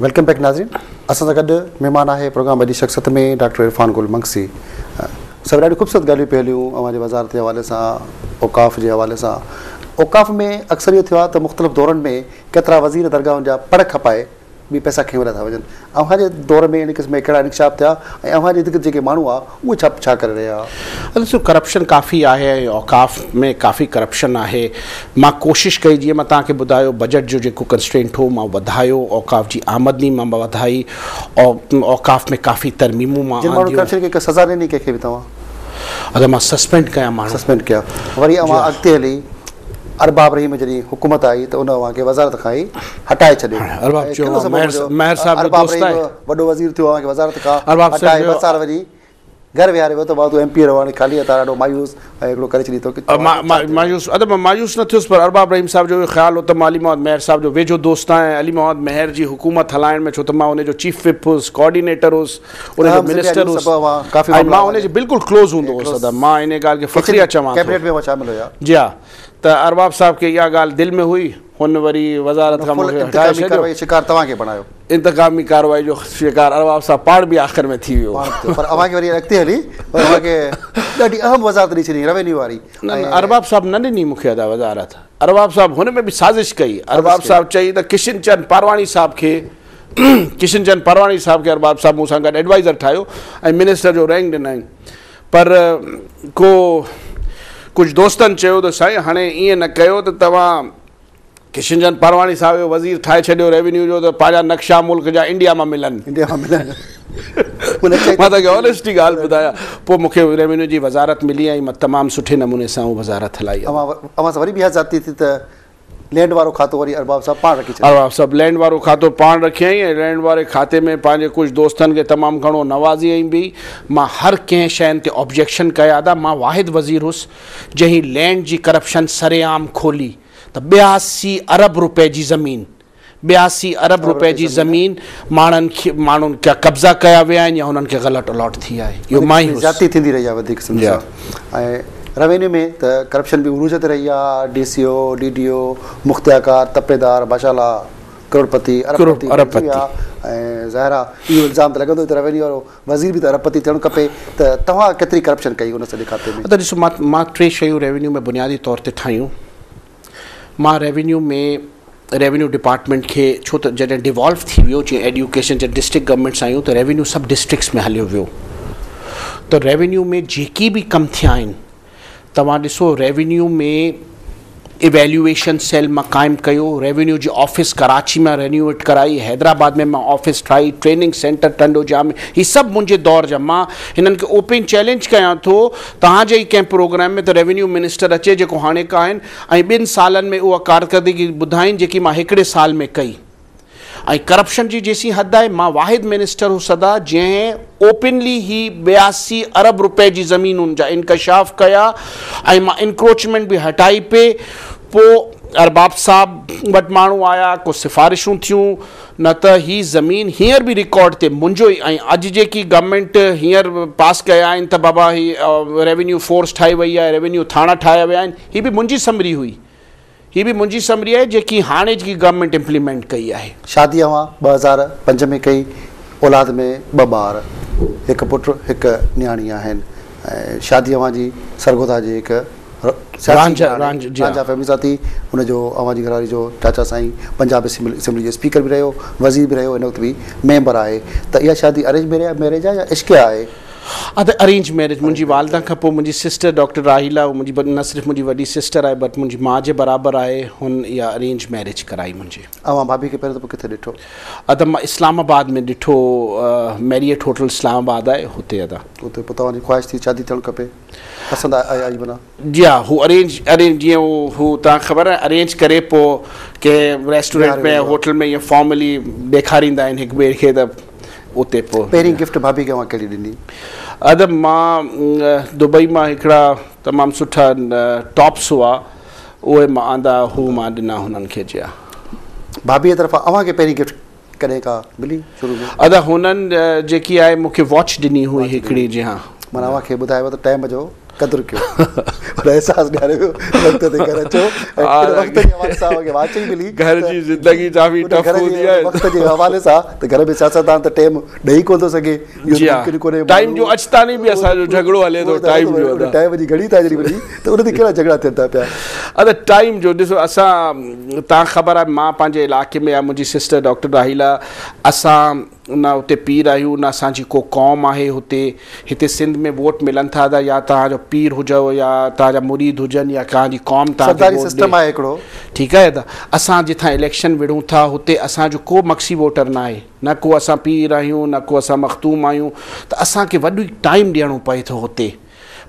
Welcome back ناظرين اسان سان گڏ مهمان آهي پروگرام وڏي شخصيت ۾ ڊاڪٽر عرفان گل مگسي صاحب ڏاڍيون خوبصورت ڳالهيون پئي هليون اوهان جي وزارت جي حوالي سان اوقاف جي حوالي سان اوقاف ۾ اڪثر اهو ٿيو آهي ته مختلف دورن ۾ ڪيترا وزير درگاهن جا پڙ کپائي به پئسا کنيو هليا ٿا وڃن. اوهان جي دور ۾ ان قسم جا ڪهڙا انڪشاف ٿيا ۽ اوهان جي ارد گرد جيڪي ماڻهو هئا اهي ڇا ڇا ڪري رهيا هئا؟ ڏسو ڪرپشن ڪافي آهي ۽ اوقاف ۾ ڪافي ڪرپشن آهي. مان ڪوشش ڪئي جيئن مان توهان کي ٻڌايو بجيٽ جو جيڪو ڪنسٽرينٽ هو مان وڌايو اوقاف جي آمدني مان وڌائي اوقاف ۾ ڪافي ترميمون مان جن ماڻهن آنديون. ڪرپشن ڪئي ڪا سزا ڏني ڪنهن کي به توهان؟ ادا مان سسپينڊ ڪيا ماڻهو. سسپينڊ ڪيا وري اوهان اڳتي هلي ارباب رحيم جڏهن حڪومت آئي ته ان اوهان کي وزارت کان ئي هٽائي ڇڏيو. ارباب ۽ چيو ڪهڙو سبب مهر هيو مهر صاحب جو ارباب دوست رحيم آهي. وڏو وزير ٿيو اوهان کي وزارت کان ارباب صاحب هٽائي چيو ٻه سال وڃي گهر ويهاري ويو ته بابا تون ايم پي اي رهو هاڻي خالي هٿ آ ڏاڍو مايوس ۽ هڪڙو ڪري ڇڏي تو مايوس ادا مان مايوس نه ٿيس پر ارباب رحيم صاحب جو اهو خيال هو ته مان علي محمد مهر صاحب جو ويجهو دوست آهيان ۽ علي محمد مهر جي حڪومت هلائڻ ۾ ڇو ته مان ان جو چيف وپ هوس ڪوآرڊينيٽر هوس ان جو اهم منسٽر ذميواريون هوس سڀ اوهان ڪافي ۽ معاملا مان ان اوهان جي بلڪل ڪلوز هوندو هوس ڪلوز ادا مان ان ڳالهه کي ڪچن فخريه چوان ٿو ڪيبنيٽ ۾ اوهان شامل هيا. جي ها ته ارباب صاحب کي اها ڳالهه دل ۾ هئي هن وري وزارت هن کان فل مون کي هٽائي انتقامي ڇڏيو. ڪارروائي جو شڪار توهان کي بڻايو. انتقامي ڪارروائي جو شڪار ارباب صاحب پاڻ به آخر ۾ ٿي ويو. پاڻ به ٿيو پر اوهان کي وري اڳتي هلي اوهان کي ڏاڍي اهم وزارت ڏئي ڇڏي روينيو واري نه نه ۽ ارباب صاحب نه ڏني مون کي ادا وزارت ارباب صاحب هن ۾ به سازش ڪئي سازش ارباب ڪئي. صاحب چئي ته ڪشن چند پارواڻي صاحب کي ڪشن چند پارواڻي صاحب کي ارباب صاحب مون سان گڏ ايڊوائيزر ٺاهيو ۽ منسٽر جو رينڪ ڏنائين پر ڪو ڪجهه دوستن چيو ته سائين هاڻي ائين نه ڪيو ته توهان ڪشن چند پارواڻي صاحب کي وزير ٺاهي ڇڏيو ريونيو جو ته پنهنجا نقشا ملڪ جا انڊيا مان ملن. انڊيا مان ملن. ان چئي مان توهان کي آنيسٽي ڳالهه ٻڌايان پوء مون کي ريونيو جي وزارت ملي ۽ مان تمام سٺي نموني سان اها وزارت هلائي. اوهان سان وري به اها زيادتي ٿي ته لينڊ وارو کاتو وري ارباب صاحب پاڻ رکي ڇڏيو. ارباب صاحب لينڊ وارو کاتو پاڻ رکيائين ۽ لينڊ واري کاتي ۾ پنهنجي ڪجهه دوستن کي تمام گهڻو نوازيائين به. مان هر ڪنهن شين تي آبجيڪشن ڪيا ادا مان واحد وزير هوس جنهن لينڊ جي ڪرپشن سرعام کولي ته 82 ارب روپئي جي زمين 82 ارب روپئي جي زمين ماڻهن کي ماڻهن کان قبضا ڪيا ويا آهن يا هنن کي غلط الاٽ ٿي آهي اهو مان ئي هوس. زيادتي ٿيندي رهي آهي وڌيڪ سنڌ سان ۽ روينيو ۾ ته ڪرپشن به عروج تي رهي آهي ڊي سي او، ڊي ڊي او، مختيارڪار، تپيدار ماشاءالله ڪروڙپتي اربپتي بڻجي ويا ۽ ظاهر آهي اهو الزام ته لڳندو ته روينيو وارو وزير به ته اربپتي ٿيڻ کپي ته توهان ڪيتري ڪرپشن ڪئي ان سڄي کاتي ۾؟ ادا ڏسو مان مان ٽي شيون روينيو ۾ بنيادي طور تي ٺاهيون مان ريونيو ۾ ريونيو ڊپارٽمينٽ کي ڇو ته جڏهن ڊيوالو ٿي ويو جيئن ايڊيوڪيشن جڏهن ڊسٽرڪٽ گورنمينٽس آيون ته ريونيو سڀ ڊسٽرڪٽس ۾ هليو ويو ته ريونيو ۾ جيڪي به ڪم ٿيا آهن توهان ڏسو ريونيو ۾ ايويليوئيشن سيل مان قائم ڪيو ريونيو جي آفيس ڪراچي مان رينوويٽ ڪرائي حيدرآباد ۾ مان آفيس ٺاهي ٽريننگ سينٽر ٽنڊو ڄام ۾ هي سڀ منهنجي دور جا مان هنن کي اوپن چئلينج ڪيان ٿو توهان جي ئي ڪنهن پروگرام ۾ ته ريونيو منسٽر اچي جيڪو هاڻي آهن ۽ ٻن سالن ۾ اها ڪارڪردگي ٻڌائين جيڪي مان هڪڙي سال ۾ ڪئي ۽ ڪرپشن جي جيسين حد آهي مان واحد منسٽر هوس ادا جنهن اوپنلي هي 82 ارب روپئي جي زمينن جا انڪشاف ڪيا ۽ مان انڪروچمينٽ به هٽائي پئي پوء ارباب صاحب وٽ ماڻهو آيا ڪو سفارشون ٿيون نه ته هي زمين هينئر به رڪارڊ تي منهنجو ئي ۽ اڄ جيڪي گورنمينٽ هينئر پاس ڪيا آهن ته بابا هي ريونيو فورس ٺاهي وئي آهي ريونيو ٿاڻا ٺاهيا ويا آهن هي به منهنجي سمري هئي هي به منهنجي سمري آهي جيڪي هاڻي جي گورنمينٽ امپليمينٽ ڪئي آهي. شادي اوهان 2005 ۾ ڪئي اولاد ۾ ٻه ٻار هڪ پٽ هڪ نياڻي آهن ۽ شادي اوهان جي سرگوڌا جي هڪ سياسي گهراڻي رانجها فيملي سان ٿي ان جو اوهان جي گهرواري جو چاچا سائين پنجاب اسيمبلي جو اسپيڪر به رهيو وزير به رهيو هن وقت به ميمبر آهي ته اها شادي ارينج ميريج آهي يا عشقيه آهي؟ ادا ارينج ميريج منهنجي والده کان پوء منهنجي سسٽر ڊاڪٽر راحيلا هو منهنجي نه صرف منهنجي وڏي سسٽر آهي بٽ منهنجي ماء جي برابر آهي هن اها ارينج ميريج ڪرائي منهنجي. اوهان ڀاڀي کي پهريون دفعو ڪٿي ڏٺو؟ ادا مان اسلام آباد ۾ ڏٺو ميريٽ هوٽل اسلام آباد آهي هتي ادا. اتي پوء توهان جي خواهش ٿي شادي ٿيڻ کپي؟ پسند آئي معنيٰ. جي ها هو ارينج ارينج جيئن هو هو توهان کي خبر آهي ارينج ڪري پوء ڪنهن ريسٽورنٽ ۾ هوٽل ۾ ائين فارملي ڏيکاريندا آهن هڪ ٻئي کي ته اتي پوء. پهرين گفٽ ڀاڀي کي اوهان ڪهڙي ڏني؟ ادا مان دبئي مان هڪڙا تمام سٺا ٽاپس هئا اهي مان آندا هو مان ڏنا هنن کي جي ها. ڀاڀيء طرفان اوهان کي پهرين گفٽ ڪڏهن ڪا ملي شروع ۾؟ ادا هنن جيڪي آهي مون کي واچ ڏني هئي هڪڙي جي ها. معنيٰ اوهان کي ٻڌايو ته ٽائيم جو قدر ڪيو. ان احساس ڏياري ويو وقت تي گهر اچو ۽ ان وقت جي حوالي سان اوهان کي واچ ئي ملي گهر جي زندگي ڪافي ٽف هوندي آهي وقت جي حوالي سان ته گهر ۾ سياستدان ته ٽيم ڏئي ڪونه ٿو سگهي اهو ته ممڪن ڪونهي ٽائيم جو اڄ تاڻي به اسان جو جهڳڙو هلي ٿو ٽائيم جو ادا ٽائيم جي گهڙي ٿا جڏهن وڃي ته ان تي ڪهڙا جهڳڙا ٿين ٿا پيا ادا ٽائيم جو ڏسو اسان توهان خبر آهي مان پنهنجي علائقي ۾ يا منهنجي سسٽر ڊاڪٽر راحيلا اسان نه اتي پير آهيون نه اسان جي ڪو قوم آهي هتي هتي سنڌ ۾ ووٽ ملن ٿا ته يا توهان جو پير هجو يا توهان جا مريد هجن يا ڪنهن جي قوم توهان کي سرداري ووٽ ڏي سسٽم آهي هڪڙو. ٺيڪ آهي ادا اسان جتان اليڪشن وڙهون ٿا هتي اسان جو ڪو مگسي ووٽر نه آهي نه ڪو اسان پير آهيون نه ڪو اسان مخدوم آهيون ته اسان کي وڏو ٽائيم ڏيڻو پئي ٿو هتي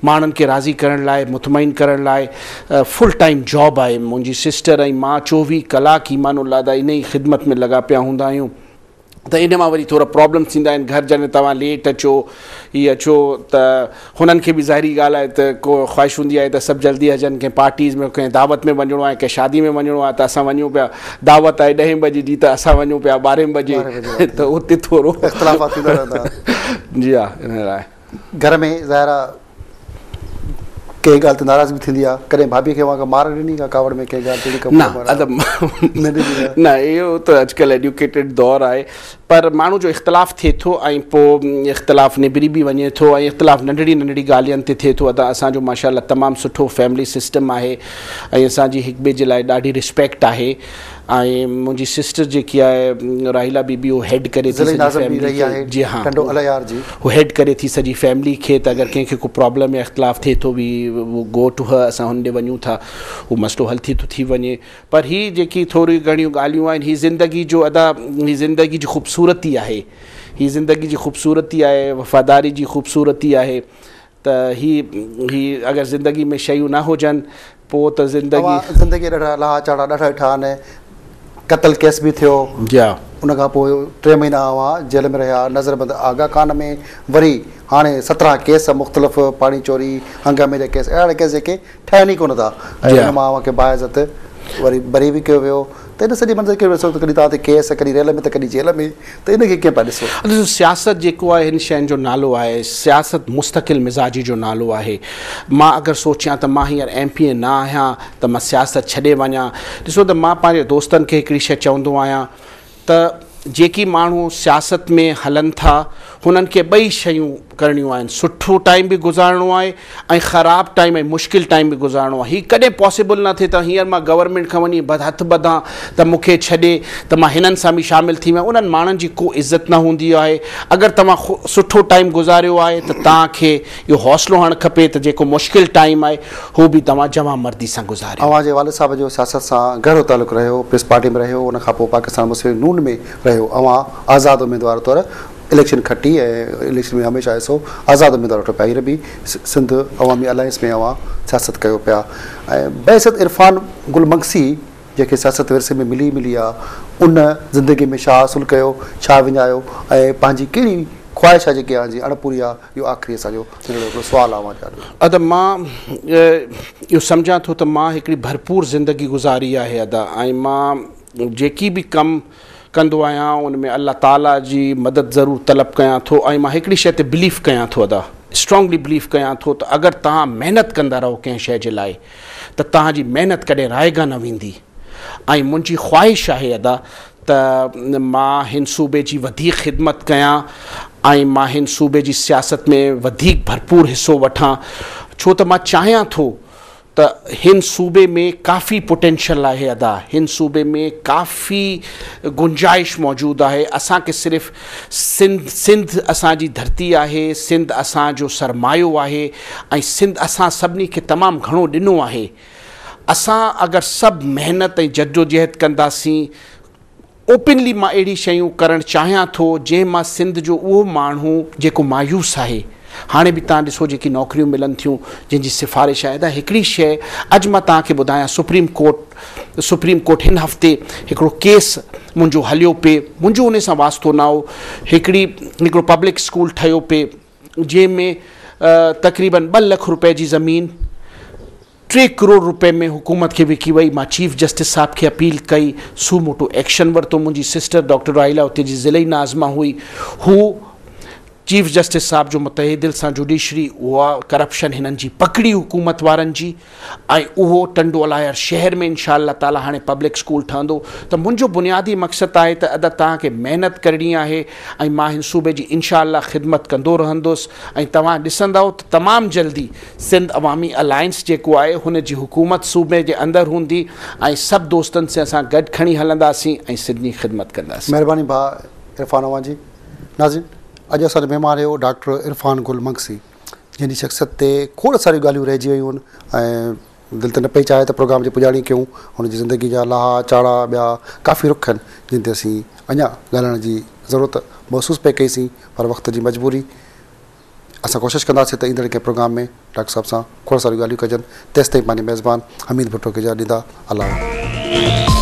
ماڻهن کي راضي ڪرڻ لاء مطمئن ڪرڻ لاء فل ٽائيم جاب آهي منهنجي سسٽر ۽ مان 24 ڪلاڪ ايمان الله ادا انهي خدمت ۾ لڳا پيا هوندا آهيون ته ان مان وري ٿورا پرابلمس ٿيندا آهن گهر جڏهن توهان ليٽ اچو هي اچو ته هنن کي به ظاهري ڳالهه آهي ته ڪو خواهش هوندي آهي ته سڀ جلدي اچن ڪنهن پارٽيز ۾ ڪنهن دعوت ۾ وڃڻو آهي ڪنهن شادي ۾ وڃڻو آهي ته اسان وڃون پيا دعوت آهي ڏهين بجي جي ته اسان وڃون پيا 12 بجي ته اتي ٿورو اختلافات ٿيندا رهندا جي ها ان لاء گهر ۾ ظاهر آهي ڪنهن ڳالهه تي ناراضگي به ٿيندي آهي ڪڏهن ڀاڀي کي اوهان کان مار ڏني ڪا ڪاوڙ ۾ ڪنهن ڳالهه تي اهڙي ڪا نه ادا نه اهو ته اڄڪلهه ايڊيوڪيٽيڊ دور آهي پر ماڻهو جو اختلاف ٿئي ٿو ۽ پوء اختلاف نبري به وڃي ٿو ۽ اختلاف ننڍڙي ننڍڙي ڳالهين تي ٿئي ٿو ادا اسان جو ماشاء الله تمام سٺو فيملي سسٽم آهي ۽ اسان جي هڪ ٻئي جي لاء ڏاڍي رسپيڪٽ آهي ۽ منهنجي سسٽر جيڪي آهي راحيلا بي بي هو هيڊ ڪري ٿي ضلعي سڄي ناظم به فيملي رهي کي آهي جي ها ٽنڊو الهيار جي. هو هيڊ ڪري ٿي سڄي فيملي کي ته اگر ڪنهن کي ڪو پرابلم يا اختلاف ٿئي ٿو وي گو ٽو هر اسان هن ڏي وڃون ٿا هو مسئلو حل ٿي ٿو ٿي وڃي پر هي جيڪي ٿوريون گهڻيون ڳالهيون آهن هي زندگي جو ادا هي زندگي جي خوبصورتي آهي هي زندگي جي خوبصورتي آهي وفاداري جي خوبصورتي آهي ته هي هي اگر زندگي ۾ شيون نه هجن پوء ته زندگي. اوهان زندگي ڏاڍا لاها چاڙها ڏاڍا ڏٺا آهن قتل ڪيس به ٿيو جي ها. ان کان پوء 3 مهينا اوهان جيل ۾ رهيا نظربند آغا خان ۾ وري هاڻي 17 ڪيس مختلف پاڻي چوري هنگامي جا ڪيس اهڙا ڪيس جيڪي ٺهن ئي ڪونه ٿا ۽ جي ها. ان مان اوهان کي باعزت وري بري به ڪيو ويو ته ان سڄي منظر کي ڏسو ته ڪڏهن توهان تي ڪيس ڪڏهن ريل ۾ ته ڪڏهن جيل ۾ ته ان کي ڪيئن پيا ڏسو؟ ڏسو سياست جيڪو آهي هن شين جو نالو آهي سياست مستقل مزاجي جو نالو آهي مان اگر سوچيان ته مان هينئر ايم پي اي نه آهيان ته مان سياست ڇڏي وڃان ڏسو ته مان پنهنجي دوستن کي هڪڙي شي چوندو آهيان ته جيڪي ماڻهو سياست ۾ هلن ٿا هنن کي ٻئي شيون ڪرڻيون آهن سٺو ٽائيم به گذارڻو آهي ۽ خراب ٽائيم ۽ مشڪل ٽائيم به گذارڻو آهي هي ڪڏهن پاسيبل نه ٿئي ته هينئر مان گورنمينٽ کان وڃي هٿ ٻڌان ته مون کي ڇڏي ته مان هنن سان به شامل ٿي وڃان انهن ماڻهن جي ڪو عزت نه هوندي آهي اگر توهان سٺو ٽائيم گذاريو آهي ته توهان کي اهو حوصلو هئڻ کپي ته جيڪو مشڪل ٽائيم آهي هو به توهان جوان مردي سان گذاريو. اوهان جي والد صاحب جو سياست سان گهرو تعلق رهيو، پيپلز پارٽي ۾ رهيو، ان کان پوء پاڪستان مسلم ليگ نون ۾ رهيو. اوهان آزاد اميدوار طور اليڪشن کٽي ۽ اليڪشن ۾ هميشه حصو آزاد اميدوار وٺو پيا. هينئر به سنڌ عوامي الائنس ۾ اوهان سياست ڪيو پيا ۽ بحيثيت عرفان گل مگسي جنهن کي سياست ورثي ۾ ملي ئي ملي آ، ان زندگي ۾ ڇا حاصل ڪيو، ڇا وڃايو ۽ پنهنجي ڪهڙي خواهش آ جيڪي اوهان جي اڻپوري آ، اهو آخري اسان جو ننڍڙو هڪڙو سوال آ اوهان جي آڏو. ادا مان اهو سمجهان ٿو ته مان هڪڙي ڀرپور زندگي گذاري آهي ادا ۽ مان جيڪي به ڪم ڪندو آهيان ان ۾ الله تعالي جي مدد ضرور طلب ڪيان ٿو ۽ مان هڪڙي شيء تي بليف ڪيان ٿو ادا اسٽرانگلي بليف ڪيان ٿو ته اگر توهان محنت ڪندا رهو ڪنهن شيء جي لاء ته توهان جي محنت ڪڏهن رائگان نه ويندي ۽ منهنجي خواهش آهي ادا ته مان هن صوبي جي وڌيڪ خدمت ڪيان ۽ مان هن صوبي جي سياست ۾ وڌيڪ ڀرپور حصو وٺان ڇو ته مان چاهيان ٿو ته هن صوبي ۾ ڪافي پوٽينشل آهي ادا هن صوبي ۾ ڪافي گنجائش موجود آهي اسان کي صرف سنڌ سنڌ اسان جي ڌرتي آهي سنڌ اسان جو سرمايو آهي ۽ سنڌ اسان سڀني کي تمام گهڻو ڏنو آهي اسان اگر سڀ محنت ۽ جدوجهد ڪنداسين اوپنلي مان اهڙي شيون ڪرڻ چاهيان ٿو جنهن مان سنڌ جو اهو ماڻهو جيڪو مايوس آهي هاڻي به توهان ڏسو جيڪي نوڪريون ملن ٿيون جنهن جي سفارش آهي ادا هڪڙي شيء اڄ مان توهان کي ٻڌايان سپريم ڪورٽ سپريم ڪورٽ هن هفتي هڪڙو ڪيس منهنجو هليو پئي منهنجو ان سان واسطو نه هو هڪڙي هڪڙو پبلڪ اسڪول ٺهيو پئي جنهن ۾ تقريبن 2 لک روپئي جي زمين 3 ڪروڙ روپئي ۾ حڪومت کي وڪي وئي، مان چيف جسٽس صاحب کي اپيل ڪئي، سو موٽو ايڪشن ورتو، منهنجي سسٽر ڊاڪٽر راحيلا اتي جي ضلعي ناظمه هئي، هو چيف جسٽس صاحب جو متحد دل سان جوڊيشري اها ڪرپشن هنن جي پڪڙي حڪومت وارن جي ۽ اهو ٽنڊو الايار شهر ۾ انشاء الله تعالي هاڻي پبلڪ اسڪول ٺهندو ته منهنجو بنيادي مقصد آهي ته ادا توهان کي محنت ڪرڻي آهي ۽ مان هن صوبي جي انشاء الله خدمت ڪندو رهندس ۽ توهان ڏسندؤ ته تمام جلدي سنڌ عوامي الائنس جيڪو آهي هن جي حڪومت صوبي جي اندر هوندي ۽ سڀ دوستن سين اسان گڏ کڻي هلنداسين ۽ سنڌ جي خدمت ڪنداسين. مهرباني ڀاء عرفان اوهان جي. ناظرين اڄ اسان جو مهمان هيو ڊاڪٽر عرفان گل مگسي جنهن جي شخصيت تي کوڙ ساريون ڳالهيون رهجي ويون آهن ۽ دل ته نه پئي چاهي ته پروگرام جي پڄاڻي ڪيون هن جي زندگي جا لاها چاڙها ٻيا ڪافي رخ آهن جن تي اسين اڃا ڳالهائڻ جي ضرورت محسوس پئي ڪئي سين پر وقت جي مجبوري اسان ڪوشش ڪنداسين ته ايندڙ ڪنهن پروگرام ۾ ڊاڪٽر صاحب سان کوڙ ساريون ڳالهيون ڪجن تيستائين پنهنجي ميزبان حميد ڀٽو کي اجازت ڏيندا الله.